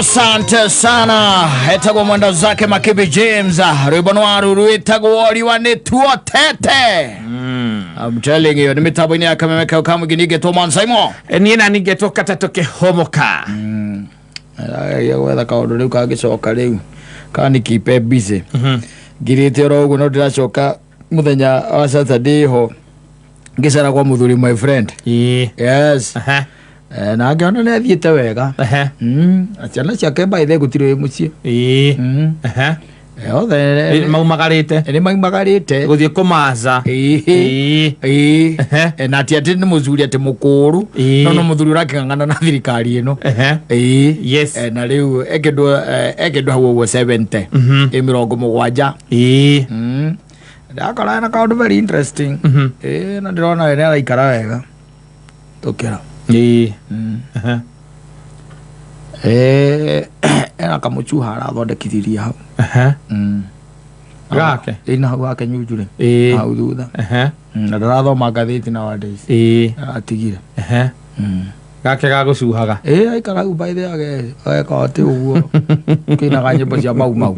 Asante sana. Etagwo mwenda zake Makibi James, rwimbo nwaru rwitagwo riwa nĩ tuotete. I'm telling you, nĩ mĩtambo-inĩ ya kameme kau ka mũingĩ ningĩtwo Man Simon. Niĩ na ningĩtwo katatũ kĩhomoka. Arageria gwetha kaũndũ rĩu kangĩcoka rĩu kani keep busy. Ngirĩte oro ũguo no ndĩracoka mũthenya wa Saturday ho ngĩcera kwa mũthuri my friend. Ĩĩ. Yes. Aha. Na ngĩona nĩ athiĩte wega. Aha. Ciana ciake by the way gũtirĩ wĩ mũciĩ. Ĩĩ. Aha. Othe Maumagarĩte nĩ maumagarĩte. Gũthiĩ kũmaca. Ĩĩ. Ĩĩ. Ĩĩ. Ehe. Na ti atĩ nĩ mũthuri atĩ mũkũrũ Ĩĩ. no no mũthuri ũrakĩng'ang'ana na thirikari ĩno. Ehe. Ĩĩ. Yes. Na rĩu ekĩndũ hau ũguo 70 ĩ 70. Ĩĩ. Ndakora ena kaũndũ very interesting. Ĩĩ, na ndĩrona we nĩ araikara wega tũkĩra. Ĩĩ. Ehe. Ĩĩ, ena kamũcuha arathondekithirie hau. Ehe. Gake? Ĩĩ, na hau hake nyunjurĩ. Ĩĩ. Hau thutha. Ehe. Na ndarathoma ngathĩti nowadays. Ĩĩ. Atigire. Ehe. Gake ga gũcuhaga. Ĩĩ, aikara hau by the way ageka atĩ ũguo kĩinaga nyĩmbo cia mau mau.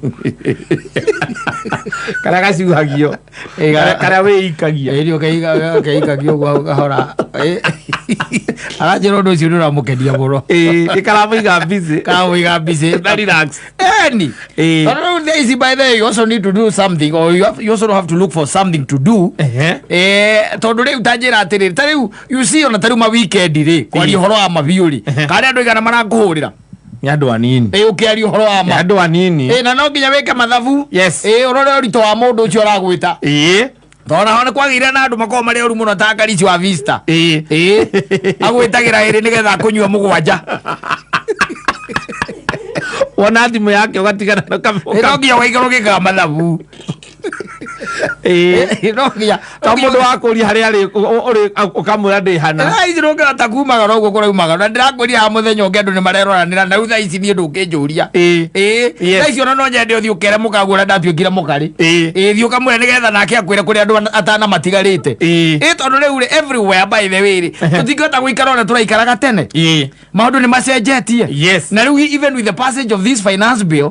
Karĩa gacuhagio. Ĩĩ, Karĩa wĩikagia. Ĩĩ, keikagia ũguo hau kahora. Ĩĩ. Aranjĩra ũndũ ũcio nĩ ũramũkenia mũno. Ĩĩ, nĩ karamũiga busy. Karamũiga busy. Na relax. Eni. Ĩĩ. Tondũ rĩu thaa ici by the way you also need to do something or you also have to look for something to do. Ehe. Tondũ rĩu ta njĩra atĩrĩrĩ, ta rĩu you see ona ta rĩu ma weekend rĩ, kwaria ũhoro wa mabiũ rĩ, karĩa andũ aigana marakũhũrĩra? Nĩ andũ anini. Ĩĩ, ũkĩaria ũhoro wa Nĩ ma. andũ anini. Ĩĩ, na no nginya wĩke mathabu. Yes. Ĩĩ, ũrore ũritũ wa mũndũ ũcio ũragwĩta. Ĩĩ. Tondũ naho nĩ kwagĩire na andũ makoragwo marĩ oru mũno ta Karici wa Vista. Ĩĩ. Ĩĩ. Agwĩtagĩra ĩrĩ nĩgetha akũnyua mũgwanja. Wona thimũ yake ũgatigana na Ĩĩ, no nginya ũgaikara ũgĩkaga mathabu. Ĩĩ. No nginya To mũndũ wa kũria harĩa arĩ ũrĩ ũkamwĩra ndĩ hana. Thaa ici ndũngĩhota kumagara ũguo kũraumagara na ndĩrakwĩria haha mũthenya ũngĩ andũ nĩ mareroranĩra na rĩu thaa ici niĩ ndũngĩnjũria. Ĩĩ. Ĩĩ. Yes. Thaa ici ona no nyende ũthiĩ ũkere mũkaguo ũrĩa ndatuĩkire mũkarĩ. Ĩĩ. Ĩĩ, thiĩ ũkamwĩre nĩgetha nake akwĩre kũrĩa andũ atana matigarĩte. Ĩĩ. Ĩĩ, tondũ rĩu rĩ everywhere by the way rĩ tũtingĩhota gũikara ũrĩa tũraikaraga tene. Ĩĩ. Maũndũ nĩ macenjetie. Yes. Na rĩu even with the passage of this finance bill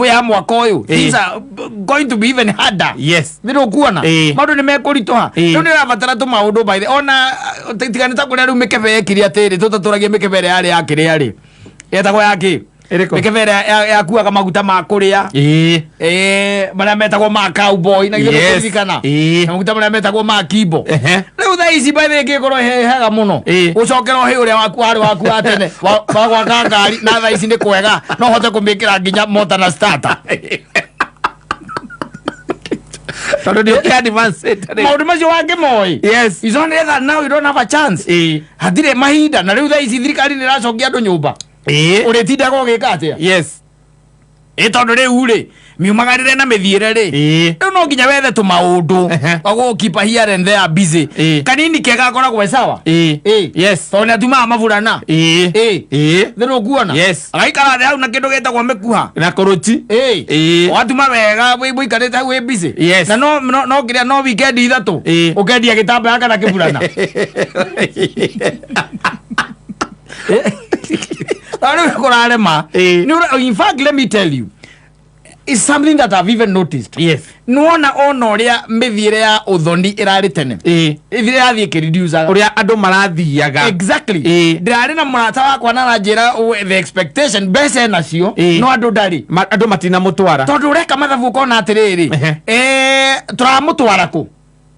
ya mwaka ũyũ, things are going to be even harder. Yes. Nĩ ndũkuona Ĩĩ. maũndũ nĩ mekũritũha. Ĩĩ. Rĩu nĩ ũrabatara tũmaũndũ by the ona tiga nĩ ta kũrĩa rĩu mĩkebe yekire atĩrĩ tũtatũragia mĩkebe ĩrĩa yarĩ ya kĩrĩa rĩ yetagwo ya kĩ? Ĩrĩkũ? Mĩkebe ĩrĩa yakuaga maguta ma kũrĩa. Ĩĩ. Ĩĩ, marĩa metagwo ma cowboy na githĩ Yes. ndũkũririkana? Ĩĩ. Na maguta marĩa metagwo ma kimbo. Ehe. Rĩu thaa ici by the way ĩngĩkorwo hehaga mũno Ĩĩ. ũcokera ũhĩ ũrĩa waku warĩ waku wa tene wa gwaka ngari na thaa ici nĩ kwega no hote kũmĩkĩra nginya mota na starter. Tondũ nĩ ũkĩ advance rĩu. Maũndũ macio wangĩmoĩ. Yes. It's only that now you don't have a chance. Ĩĩ. Hatirĩ mahinda na rĩu thaa ici thirikari nĩ ĩracokia andũ nyũmba. Ĩĩ. Ũrĩtindaga ũgĩka atĩa? Yes. Ĩ tondũ rĩu rĩ miumagarĩre na mĩthiĩre rĩ Ĩĩ. rĩu no nginya wethe tũmaũndũ Ehe. wagũkipa here and there busy. Ĩĩ. Kanini kega gakoragwo e sawa. Ĩĩ. Ĩĩ. Yes. Tondũ nĩ atumaga maburana. Ĩĩ. Ĩĩ. Ĩĩ. Nĩ ũkuona? Yes. Agaikara thĩ hau na kĩndũ gĩtagwo mĩkuha. Na kũrũti. Ĩĩ. Ĩĩ. Ũgatuma wega mũikarĩte hau wĩ busy. Yes. Na no kĩrĩa no weekend ithatũ. Ĩĩ. Ũkendia gĩtambaya kana kĩburana. Rĩu kũrarema. Ĩĩ. In fact, let me tell you, it's something that I've even noticed. Yes. Nĩwona ona ũrĩa mĩthiĩre ya ũthoni ĩrarĩ tene. Ĩĩ. Ĩthiĩre yathiĩ ĩkĩreducaga. Ũrĩa andũ marathiaga. Exactly. Ĩĩ. Ndĩrarĩ na mũrata wakwa na aranjĩra the expectation mbeca enacio Ĩĩ. no andũ ndarĩ. Andũ matinamũtwara. Tondũ ũreka mathabu ũkona atĩrĩrĩ. Ehe. Tũramũtwara kũ?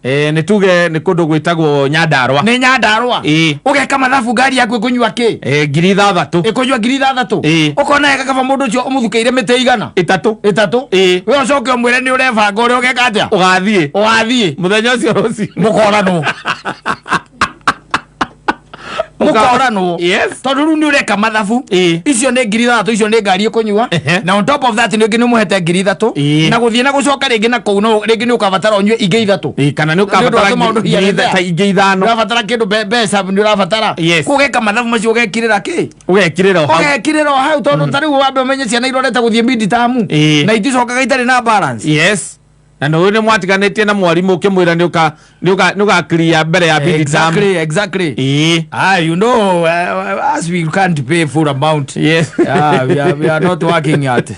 Nĩ tuge nĩ kũndũ gwĩtagwo Nyandarua. Nĩ Nyandarua. Ĩĩ. Ũgeka mathabu ngari yaku ĩkũnyua kĩ? 6,000. Ĩkũnyua 6,000. Ĩĩ. Ũkona wega kaba mũndũ ũcio ũmũthukĩire mĩtĩ igana? Ĩtatũ. Ĩtatũ. Ĩĩ. We ũcoke ũmwĩre nĩ ũrebanga ũrĩa ũgeka atĩa? Ũgathiĩ. Ũgathiĩ. Mũthenya ũcio rũciũ. Mũkoranwo. Mũkoranwo. Yes. Tondũ rĩu nĩ ũreka mathabu. Ĩĩ. Icio nĩ 6,000, icio nĩ ngari ĩkũnyua. Ehe. Na on top of that nĩ ũngĩ nĩ ũmũhete 3,000. Ĩĩ. Na gũthiĩ na gũcoka rĩngĩ na kũu no rĩngĩ nĩ ũkabatara ũnyue ingĩ ithatũ. Ĩĩ, kana nĩ Nĩ ũndũ wa ũkabatara tũmaũndũ ngiri here and there. ta ingĩ ithano. Ũrabatara kĩndũ mbeca nĩ ũrabatara. Yes. Kũu ũgeka mathabu macio ũgekirĩra kĩ? Ũgekirĩra o hau. Ũgekirĩra o hau tondũ ta rĩu wambe ũmenye ciana irorete gũthiĩ mid term. Ĩĩ. Na iticokaga itarĩ na balance. Yes. Na nä nä mwatiganä tie na mwarimå å kä mwä ra nä å gakiria mbere ya mid term. Exactly. Ĩĩ. Ah, you know, as we can't pay full amount. Yeah, we are not working at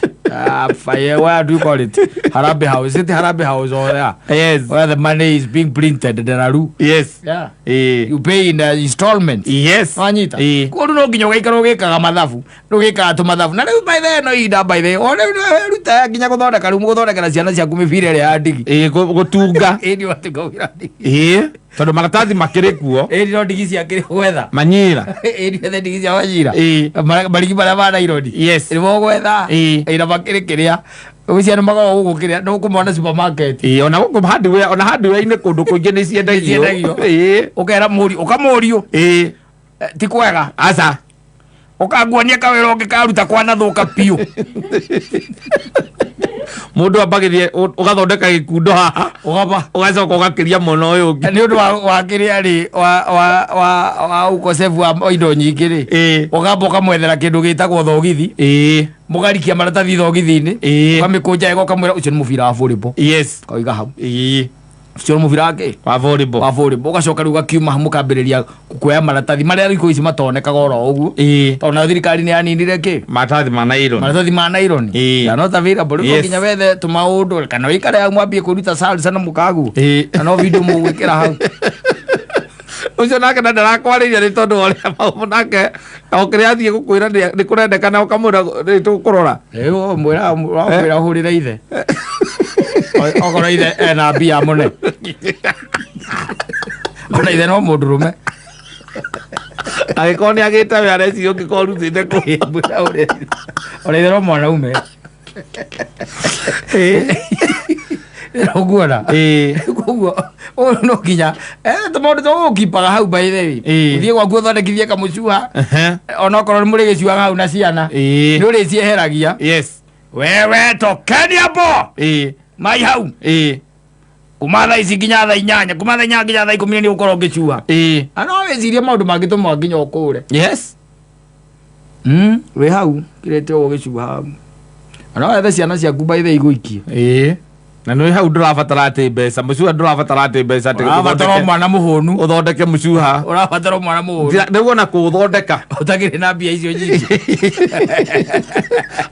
fire, where do you call it? Harambee House. Is it Harambee House or yeah? Yes. Where the money is being printed, Deraru. Yes. Yeah. Ĩĩ. You pay in installments. Yes. Wanyita. Ĩĩ. Koguo no nginya ũgaikara ũgĩkaga mathabu, ũgĩkaga tũmathabu. Na rĩu by the no ihinda by the o rĩu ruta nginya gũthondeka rĩu gũthondekera ciana ciaku mĩbira ĩrĩa ya ndigi. Ĩĩ, gũtunga. Ĩĩ nĩ watuĩka ũgĩra ndigi. Ĩĩ, tondå maratathi makĩrĩ kuo. Ĩĩ no ndigi ciakĩrĩ gwetha. Manyira. Ĩĩ nĩ wethe ndigi cia manyira. Ĩĩ. Marigi marĩa ma naironi. Nĩmo gwetha. Ĩĩ. Ĩĩ na makĩrĩ kĩrĩa. Ciana makoragwo gũkũ kĩrĩa nĩ ũkũmona supermarket. Ĩĩ, ona gũkũ hardware, ona hardware-inĩ kũndũ kũingĩ nĩ ciendagio. Nĩciendagio. Ĩĩ. Ũkera mũriũ, ũkamũriũ. Ĩĩ. Ti kwega. Aca. Ũkanguonia kawĩra ũngĩkaruta kwanathũka biũ. Mũndũ ambagĩrie ũgathondeka gĩkundo haha. Ũgaba. Ũgacoka ũgakĩria mwena ũyũ ũngĩ. Nĩ ũndũ wa kĩrĩa rĩ wa ũkosefu wa indo nyingĩ rĩ. Ĩĩ. Ũkamba ũkamwethera kĩndũ gĩtagwo thogithi. Ĩĩ. Mũgarikia maratathi thogithi-inĩ. Ĩĩ. Ũkamĩkũnja wega ũkamwĩra ũcio nĩ mũbira wa volleyball. Kauiga hau. Ĩĩ. Ũcio nĩ mũbira wa kĩ? Wa volleyball. Wa volleyball. Ũgacoka rĩu ũgakiuma hau mũkambĩrĩria kuoya maratathi marĩa thikũ ici matonekaga oro ũguo. Ĩĩ. Tondũ nayo thirikari nĩ yaninire kĩ? Maratathi ma nylon. Maratathi ma nylon. Ĩĩ. They are not available. Rĩu no nginya wethe tũmaũndũ kana ũikare hau mwambie kwĩruta salsa na mũkaguo. Ĩĩ. Na no video mũgwĩkĩra hau. Ũcio nake na ndarakwarĩria nĩ tondũ wa ũrĩa maũndũ nake o kĩrĩa athiĩ gũkwĩra nĩ kũrendekana ũkamwĩra nĩ tũkũrora. Rĩu mwĩra mwĩra ũhũrĩre ithe. Okorwo ithe ena mbia mũne. Ona ithe no mũndũrũme. Angĩkorwo nĩ agĩte we areciria ũngĩkorwo ũrutĩte kũ. Mwĩra ũhũrĩre ithe. Ona ithe no mwanaume. Ũguona. Ĩĩ. Koguo ũyũ no nginya tũmaũndũ tũgũkipaga hau by the way. Ĩĩ. Ũthiĩ gwaku ũthondekithie kamũcuha. Ehe. Onokorwo nĩ mũrĩgĩcuaga hau na ciana. Ĩĩ. Nĩ ũrĩcieheragia. Yes. Wewe tokeni hapo. Ĩĩ. Mai hau. Ĩĩ. Kuma thaa ici nginya thaa 8, kuma thaa 8 nginya thaa 10 nĩ ũgũkorwo ũgĩcua. Ĩĩ. Na no wĩcirie maũndũ mangĩtũma nginya ũkũre. Yes. Wĩ hau kĩrĩte ũguo ũgĩcua hau. Na no wethe ciana ciaku by the way igũikie. Ĩĩ. Na nĩ hau ndũrabatara atĩ mbeca mũcuha ndũrabatara atĩ mbeca atĩ Ũrabatara o mwana mũhũnu. Ũthondeke mũcuha. Ũrabatara o mwana mũhũnu. Nĩguo na kũũthondeka. Ũtakĩrĩ na mbia icio nyingĩ.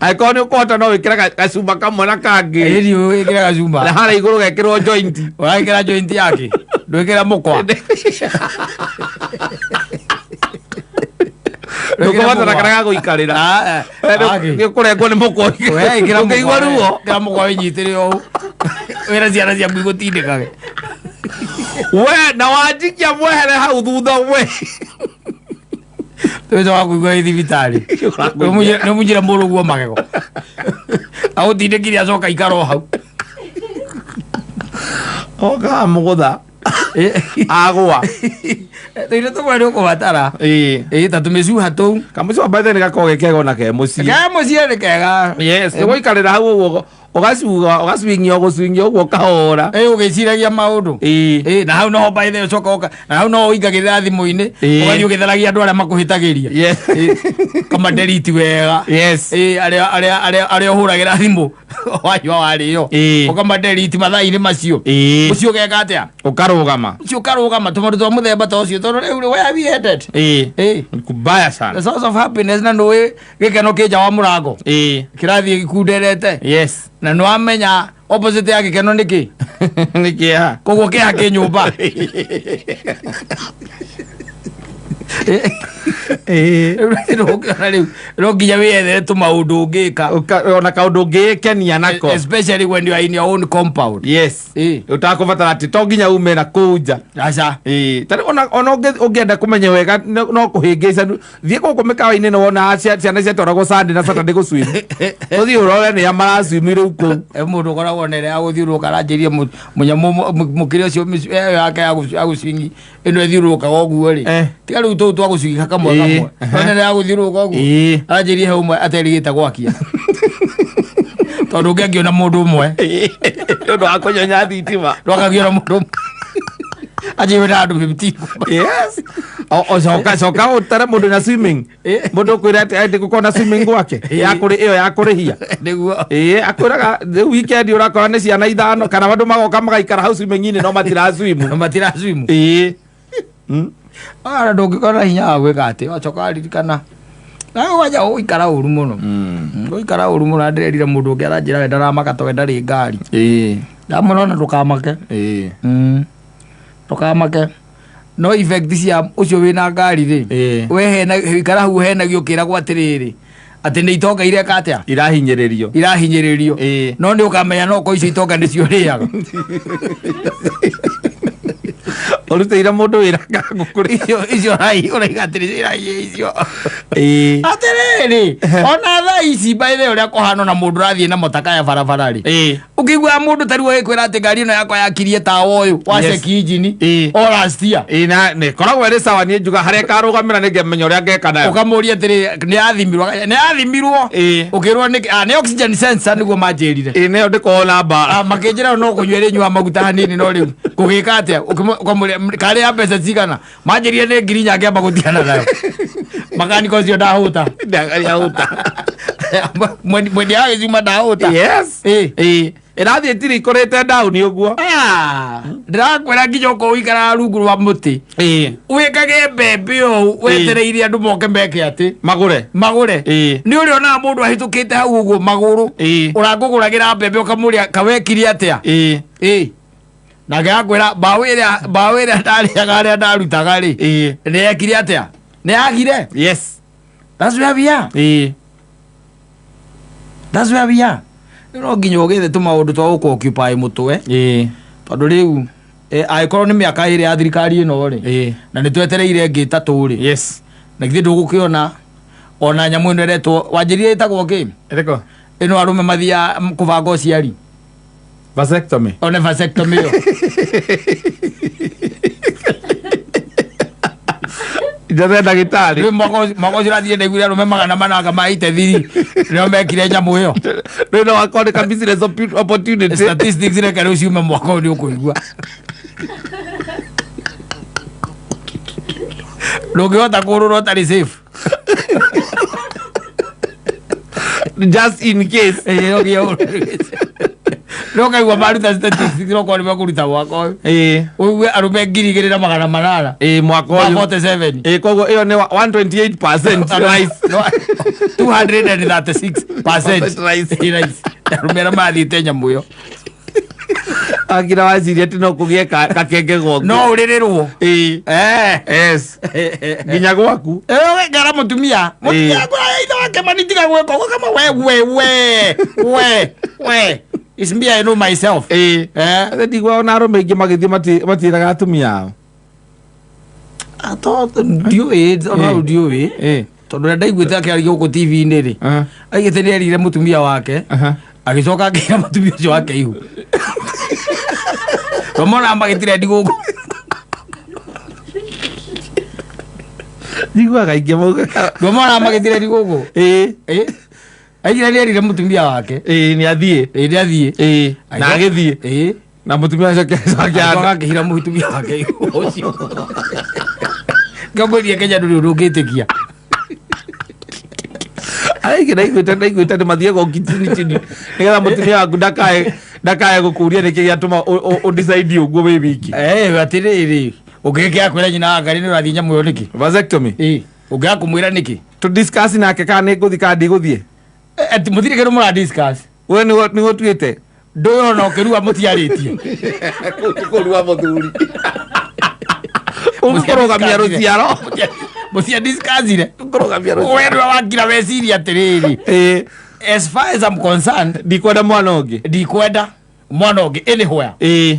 Angĩkorwo nĩ ũkũhota no wĩkĩre gacuma kamwe na kangĩ. Ĩni wĩkĩre Na gacuma. harĩa igũrũ gekĩrwo joint. Ũrekĩra joint yake. Ndwĩkĩra mũkwa. Ndũkũbatara karĩa ga gũikarĩra. Nĩ ũkũrengwo nĩ mũkwa. Ũkĩigua ruo. Ĩkĩra mũkwa wĩnyitĩre ũũ. Wĩra ciana ciaku igũtindĩkage. We na wanjikia mwehere hau thutha we. Tũĩte wa kũigua wĩ thibitarĩ. Nĩ mũnjĩre mũrũguo magego. Agũtindĩkire acoka ikara o hau. Oka mũgũtha. Agwa. Tũindo tũmwe nĩ ũkũbatara. Ĩĩ. Ĩĩ ta tũmĩcuha tũu. Kamũcuha by the way nĩ gakoragwo ge kega ona ke mũciĩ. Ke mũciĩ nĩ kega. Yes, nĩ gũikarĩra hau ũguo ũgacuga ũgacwingia ũgũcwingia ũguo ũkahora. Ĩĩ ũgĩciragia maũndũ. Ĩĩ. Ĩĩ na hau noho by the way ũcoka ũka na hau noho ũingagĩrĩra thimũ-inĩ Ĩĩ. ũgathiĩ ũgĩtharagia andũ arĩa makũhĩtagĩria. Yes. Kamaderiti wega. Yes. Ĩĩ arĩa ũhũragĩra thimũ wanyua warĩo. Ĩĩ. Ũkamaderiti mathaa-inĩ macio. Ĩĩ. Ũcio ũgeka atĩa? Ũkarũgama. Ũcio ũkarũgama tũmaũndũ twa mũthemba ta ũcio tondũ rĩu where we headed? Ĩĩ. Ĩĩ. Kubaya sana. The source of happiness na nũĩ gĩkeno kĩ nja wa mũrango. Ĩĩ. Kĩrathiĩ gĩkunderete. Yes. Na nĩ wamenya opposite ya gĩkeno nĩ kĩ? Nĩ kĩeha. Koguo kĩeha kĩ nyũmba. Ĩĩ. Rĩu rĩu no nginya wĩyethere tũmaũndũ ũngĩka. Ona kaũndũ ũngĩĩkenia nako. Especially when you are in your own compound. Yes. Ĩĩ. Ũtakũbatara atĩ to nginya ume na kũu nja. Aca. Ĩĩ. Ta rĩu ona ũngĩenda kũmenya wega no kũhĩngĩca thiĩ gũkũ mĩkawa-inĩ nĩ wona ciana ciatwaragwo Sunday na Saturday gũswim. Ũthiĩ ũrore nĩa maraswim rĩu kũu. Mũndũ ũkoragwo na ĩrĩa ya gũthiũrũrũka aranjĩria mũnyamũ mũkĩrĩa ũcio ĩyo yake ya gũcwingi ĩno ĩthiũrũrũkaga ũguo rĩ. Tiga rĩu tũu twa gũcwingi kamwe kamwe. No nĩ ya gũthiũrũrũka ũguo. Aranjĩria he ũmwe aterĩgĩte gwakia. Tondũ ũngĩ angĩona mũndũ ũmwe. Nĩ ũndũ wa kũnyonya thitima. Ndwakagĩona mũndũ ũmwe. Anjĩwe na andũ 15. Yes. O coka coka ũtare mũndũ na swimming. Mũndũ ũkwĩra atĩ atĩ gũkorwo na swimming gwake. Ya kũrĩ ĩyo ya kũrĩhia. Nĩguo. Ĩĩ akwĩraga rĩu weekend ũrakora nĩ ciana ithano kana andũ magoka magaikara hau swimming-inĩ no matira swim. Matira swim. Ĩĩ. Ara ndũngĩkorwo na hinya wa gwĩka atĩ wacoka waririkana nawe wanja ũikara ũru mũno. Ũikara ũru mũno na ndĩrerire mũndũ ũngĩ aranjĩra we ndaramaka tondũ we ndarĩ ngari. Ĩĩ. Ndamwĩra ona ndũkamake. Ĩĩ. Ndũkamake no effect cia ũcio wĩna ngari rĩ, Ĩĩ. we hena ikara hau henagio ũkĩragwo atĩrĩrĩ atĩ nĩ itonga ireka atĩa, Irahinyĩrĩrio. irahinyĩrĩrio. Ĩĩ. No nĩ ũkamenya no ko icio itonga nĩcio ũrĩaga. Ũrutĩire mũndũ wĩra ngũkũrĩ. Icio icio ũraiga atĩrĩ iraiĩ icio. Ĩĩ. Atĩrĩrĩ, ona thaa ici by the way ũrĩa kũhana na mũndũ ũrathiĩ na motakaya barabara rĩ, Ĩĩ. ũkĩiguaga mũndũ tarĩu agĩkwĩra atĩ ngari ĩno yakwa yakirie tawa ũyũ wa Yes. check engine Ĩĩ. o last year. Ĩĩ na nĩ ĩkoragwo ĩrĩ sawa niĩ njuga harĩa ĩkarũgamĩra nĩ ngemenya ũrĩa ngeka nayo. Ũkamũria atĩrĩ nĩ yathimirwo, nĩ yathimirwo. Ĩĩ. Ũkĩrwo nĩ nĩ oxygen sensor nĩguo manjĩrire. Ĩĩ nĩyo ndĩkoragwo na mbara. Makĩnjĩra no kũnyua ĩrĩnyua maguta hanini no rĩu kũgĩka atĩa. Ũkamũria karĩ ya mbeca cigana, manjĩrire nĩ 4,000 ngĩamba gũtigana nayo makaniko ũcio ndahũta. Ndahũta. Mwendia wa gĩcuma ndahũta. Yes. Ĩĩ. Ĩĩ. Ĩrathiĩ tiri ĩkũrĩte down ũguo. Ndĩrakwĩra nginya ũkorwo ũikaraga rungu rwa mũtĩ Ĩĩ. wĩkage mbembe ũũ wetereire andũ moke meke atĩ Magũre. magũre. Ĩĩ. Nĩ ũrĩ onaga mũndũ ahĩtũkĩte hau ũguo magũrũ Ĩĩ. ũrangũgũragĩra mbembe ũkamũria kawekire atĩa. Ĩĩ. Ĩĩ nake akwĩra mbaũ ĩrĩa mbaũ ĩrĩa ndarĩaga harĩa ndarutaga rĩ, Ĩĩ. nĩ yekire atĩa, nĩ yagire. Yes. That's where we are. Ĩĩ. That's where we are. Rĩu no nginya ũgĩthe tũmaũndũ twa gũkũ occupy mũtwe Ĩĩ. tondũ rĩu angĩkorwo nĩ mĩaka ĩrĩ ya thirikari ĩno rĩ, Ĩĩ. na nĩ twetereire ĩngĩ ĩtatũ rĩ, Yes. na githĩ ndũgũkĩona ona nyamũ ĩno ĩretwo wanjĩrire ĩtagwo kĩ, Ĩrĩkũ? Ĩno arũme mathiaga kũbanga ũciari. Vasectomy. One vasectomy ĩyo. Njathe ndagĩtarĩ. Rĩu mwaka ũcio ũrathire ndaiguire arũme 400 ma 83 nĩo mekire nyamũ ĩyo. Rĩu no akoneka business opportunity. Statistics reke rĩu ciume mwaka ũyũ nĩ ũkũigua ndũngĩhota kũrũra ũtarĩ safe. Just in case. Ĩĩ, no nginya ũrũre. No kaigua maruta statistics no korwo nĩ mekũruta mwaka ũyũ Ĩĩ. ũigue arũme 2800 Ĩĩ mwaka ma ũyũ. 47. Ĩĩ koguo ĩyo nĩ 128% rise. No, 236% Rise. rise. Arũme arĩa mathiĩte nyamũ ĩyo. Akira waciria atĩ no kũgĩe gakenge gwaku. No ũrĩrĩrwo. Ĩĩ. Yes. Nginya gwaku. Ngara mũtumia mũtumia akũra ithe wake manitiga gwĩka ũguo kama we we we we we it's me, I know myself. Ĩĩ. Eh. Ndigua ona arũme aingĩ magĩthiĩ matiĩraga atumia ao. Ato ndiũĩ ona Ĩĩ. ndiũĩ Ĩĩ. tondũ ũrĩa ndaiguĩte akĩaria gũkũ TV-inĩ rĩ, aigĩte nĩ erire mũtumia wake, agĩcoka akĩra mũtumia ũcio wake ihu romona magĩtirendi gũkũ. Njiguaga aingĩ maugaga. Romona magĩtirendi gũkũ. Ĩĩ. Ĩ aigire nĩ erire mũtumia wake. Ĩĩ nĩ athiĩ. Ĩ nĩ athiĩ. Ĩĩ. Na agĩthiĩ. Ĩ Na mũtumia ũcio akĩcoka agĩcoka akĩhira mũtumia wake ihu ũcio ngĩmwĩrie Kenya ndũrĩ ũndũ ũngĩtĩkia. Aingĩ ndaiguĩte nĩ mathiaga o chini chini nĩgetha mũtumia waku ndakae gũkũria nĩkĩ gĩatũma ũdecide ũguo wĩ wiki. Eh, atĩrĩrĩ ũngĩgĩkĩaga kwĩra nyina wa ngari nĩ ũrathiĩ nyamũ ĩyo nĩkĩ? Vasectomy. Ĩ ũngĩaga kũmwĩra nĩkĩ? To discuss nake kana nĩ ngũthiĩ kana ndigũthiĩ. Ati mũtirĩ kĩndũ mũra discuss. We nĩwe ũtuĩte. Ndũĩ ona ũkĩrua mũtiarĩtie. Kũrua mũthuri. Ũkũrũgamia rũciaro. Mũtia discussire. Ũkũrũgamia rũciaro. We nĩwe wakira weciria atĩrĩrĩ, Ĩĩ. as far as I'm concerned, Ndikwenda mwana ũngĩ. Ndikwenda mwana ũngĩ anywhere. Ĩĩ.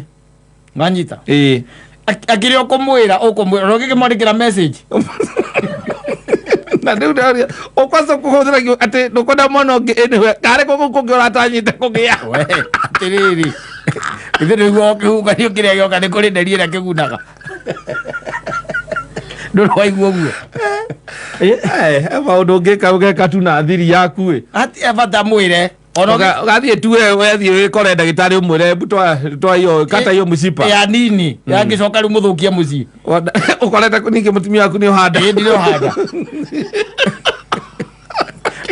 Wanyita? Ĩĩ. Akĩrĩ ũkũmwĩra ũkũmwĩra na ũngĩkĩmwandĩkĩra message. Na rĩu ndĩroria ũkwaca kũhũthĩra atĩ ndũkwenda mwana ũngĩ anywhere karĩ kũu kũngĩ ũratanyĩte kũgĩa. We atĩrĩrĩ ithe nĩguo kĩhukanio kĩrĩa gĩoka nĩ kũrĩ nderi ĩrĩa kĩgunaga ndũrĩ waigua ũguo. Maũndũ ũngĩka ũgeka tu na thiri yaku ĩ. Hatirĩ bata mwĩre. Ona ũngĩ- Ũgathiĩ tu we wethiĩ wĩkore ndagĩtarĩ ũmwĩre "Hebu toa hiyo kata hiyo mshipa." Ya nini yangĩcoka rĩu mũthũkie mũciĩ. Ũkorete ningĩ mũtumia waku nĩ ũhanda. Ĩ ndirĩ ũhanda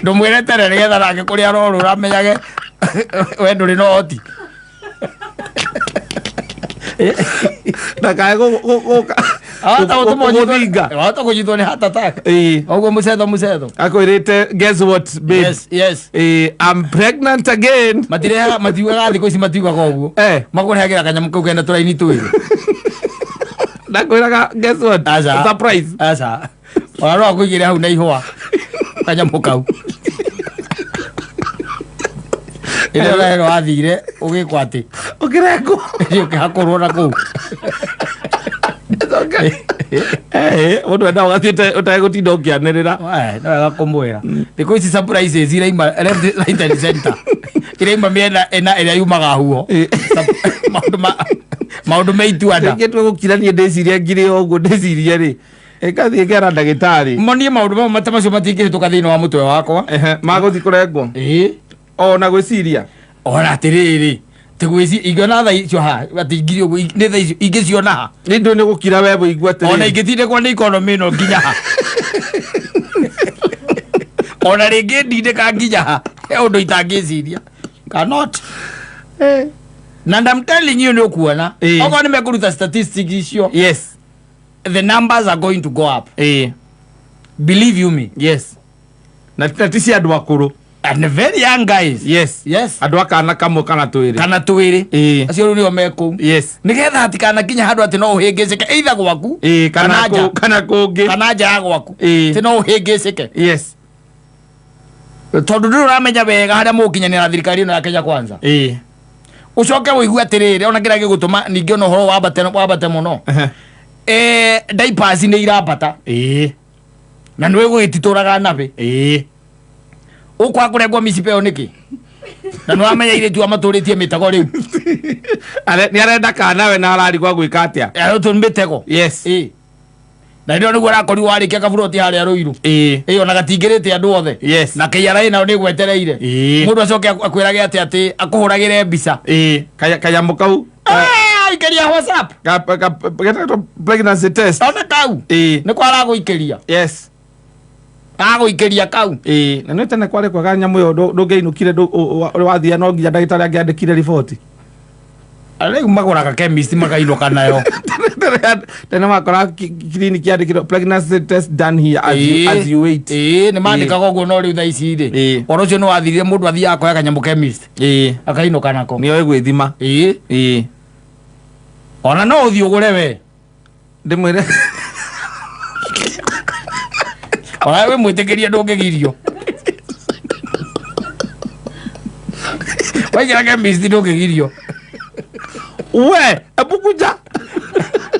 ndũmwĩre tene nĩgetha nake kũrĩa arorũra amenyage we ndũrĩ na ũhoti. Ndakae gũka Wahota gũtũma ũnyitwo- gũthinga. wahota kũnyitwo nĩ heart attack. Ĩĩ. Ũguo mũcetho mũcetho. Akwĩrĩte, "Guess what, babe?" Yes. Ĩĩ, "I'm pregnant again." Matirehaga, matiugaga thikũ ici matiugaga ũguo. Makũrehagĩra kanyamũ kau kena tũraini twĩrĩ. Ndakwĩraga, "Guess what?" Aca. Surprise. Aca, ona no akũigĩre hau na ihũa kanyamũ kau ĩrĩa ũrerwo wathire ũgĩkwo atĩ Ũkĩrengwo. Ũkĩhakũrwo na kũu. Mũndũ endaga ũgathiĩ ũtegũtinda ũkĩanĩrĩra. Wae, no wega kũmwĩra thikũ ici surprises iraima left, right and center, iraima mĩena ĩna ĩrĩa yumaga huho. Maũndũ me ituanda. Rĩngĩ twegũkira niĩ ndĩcirie ngiri o ũguo ndĩcirie rĩ ĩngathiĩ ngera ndagĩtarĩ. Monie maũndũ mamwe mata macio matingĩhĩtũka thĩinĩ wa mũtwe wakwa. Ehe, magũthiĩ kũrengwo. Ĩĩ. Ona gwĩciria. Ona atĩrĩrĩ tigwĩci ingĩona thaa icio ha atĩ ngiri ũguo nĩ thaa icio ingĩciona ha. Nĩ ndũ nĩ gũkira we wĩigua Ona atĩrĩrĩ. ingĩtindĩkwo nĩ ikonomĩ ĩno nginya ha, ona rĩngĩ ndindĩka nginya ha, he ũndũ itangĩciria cannot. Na I'm telling you nĩ ũkuona okorwo nĩ mekũruta statistics icio, the numbers are going to go up. Believe you me. Yes, na ti cia andũ akũrũ. And very young guys. Yes. Andũ a kana kamwe kana twĩrĩ. Kana twĩrĩ. Acio rĩu nĩo me kũu nĩgetha hatikanakinya handũ atĩ no ũhĩngĩcĩke either gwaku Ĩĩ, kana kana nja. Kana kũngĩ. Kana nja ya gwaku. Atĩ no ũhĩngĩcĩke tondũ ndũrĩ ũramenya wega harĩa mũgũkinyanĩra na thirikari ĩno ya Kenya Kwanza. Ũcoke ũigue atĩrĩrĩ, ona kĩrĩa gĩgũtũma ningĩ ona ũhoro wambate mũno, diapers nĩ irambata. Na nĩwe gũgĩtitũraga nabĩ. Ũkwaga kũrengwo mĩcipa ĩyo nĩkĩ na nĩ wamenya irĩtu amatũrĩtie mĩtego rĩu? Nĩ arenda kana we na ararigwo gwĩka atĩa. Tũ mĩtego. Ĩ na rĩo nĩguo arakorirwo warĩkia kaburoti harĩa Rũirũ. Ĩ ona gatingĩrĩte andũ othe. Na KRA nayo nĩ gwetereire. Mũndũ acoke akwĩrage atĩ akũhũragĩre mbica. Ĩĩ, kanyamũ kau. Ah, ikĩria WhatsApp. Getagwo pregnancy test. Ona kau nĩ kwa aragũikĩria. Agũikĩria kau. Ĩĩ, na nĩ tene kwarĩ kwega nyamũ ĩyo ndũngĩainũkire wathia no nginya ndagĩtarĩ angĩandĩkire riboti. Rĩu magũraga chemist makainũka nayo. Tene wakora clinic yandĩkirwo "Pregnancy test done here as you wait." Ĩĩ, nĩ mandĩkaga ũguo, no rĩu thaa ici rĩ, ũhoro ũcio nĩ wathirire. Mũndũ athiaga akoya kanyamũ chemist akainũka nako. Nĩoĩ gwĩthima. Ĩĩ. Ona no ũthiĩ ũgũre we. Ndĩmwĩre. Ona wĩ mwĩtĩkĩrie ndũngĩgirio waingĩra chemist ndũngĩgirio. We hebu kuja.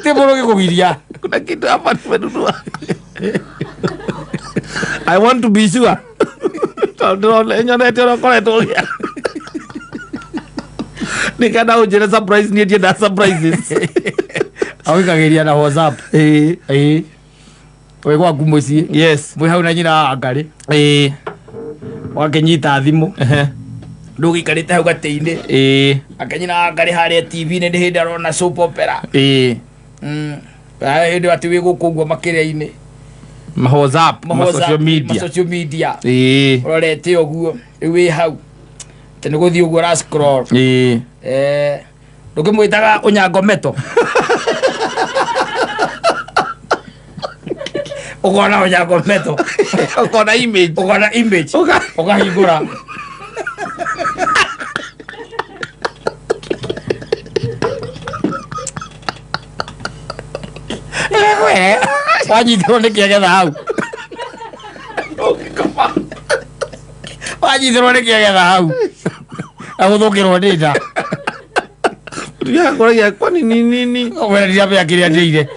Ti mũndũ ũngĩkũgiria. Kuna kitu hapa nimenunua, I want to be sure tondũ ndĩrona nyonete ũrĩa ũkoretwo ũgĩa nĩkenda ũnjĩre surprise, niĩ ndiendaga surprises. Agũikagĩria na WhatsApp. Ĩĩ, wĩ gwaku mũciĩ. Mwĩ hau na nyina wa ngarĩ. Wakĩnyita thimũ ndũgĩikarĩte hau gatĩ-inĩ. Akĩnyina wa ngarĩ harĩa TV-inĩ nĩ hĩndĩ arona soap opera. Hĩndĩ ĩyo atĩ wĩ gũkũ ũguo makĩria-inĩ. Ma WhatsApp, ma social media. Ma social media. Ũrorete ũguo rĩu wĩ hau atĩ nĩ gũthiĩ ũguo ũra scroll. Ndũkĩmwĩtaga ũnyango meto ũkona ũnyango meto. Ũkona image. Ũkona image. Ũkahingũra. Wanyitĩrwo nĩ kĩegetha hau, wanyitĩrwo nĩ kĩegetha hau na gũthũkĩrwo nĩ nda. Ndiakoragia kwani ni nini? Ũmwĩra ndiramenya kĩrĩa ndĩire.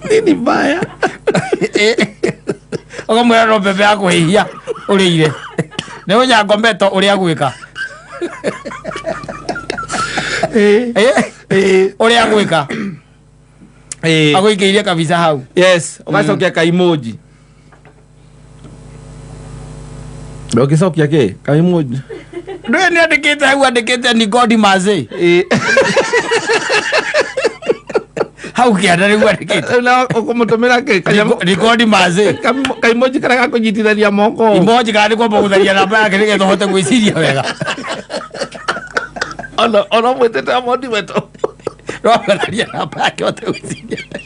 Nini mbaya? Ũkamwĩra no mbembe ya kũhĩhia ũrĩire nĩ ũnyango meto ũrĩa gwĩka. Ũrĩa gwĩka agũikĩirie kabisa hau. Yes, ũgacokia ka emoji. Ũngĩcokia kĩ kaimoji? Ndũĩ nĩ andĩkĩte hau, andĩkĩte ni God maze hau kĩanda nĩguo andĩkĩte. Na ũkũmũtũmĩra kĩ kanyamũ? Ni God maze. Kaimoji karĩa gakũnyitithania moko. Imoji kana nĩ kwamba gũtharia namba yake nĩgetha ũhote gwĩciria wega. Ona mwĩtĩte amondi wetũ. Rwamba tharia namba yake ũhote gwĩciria.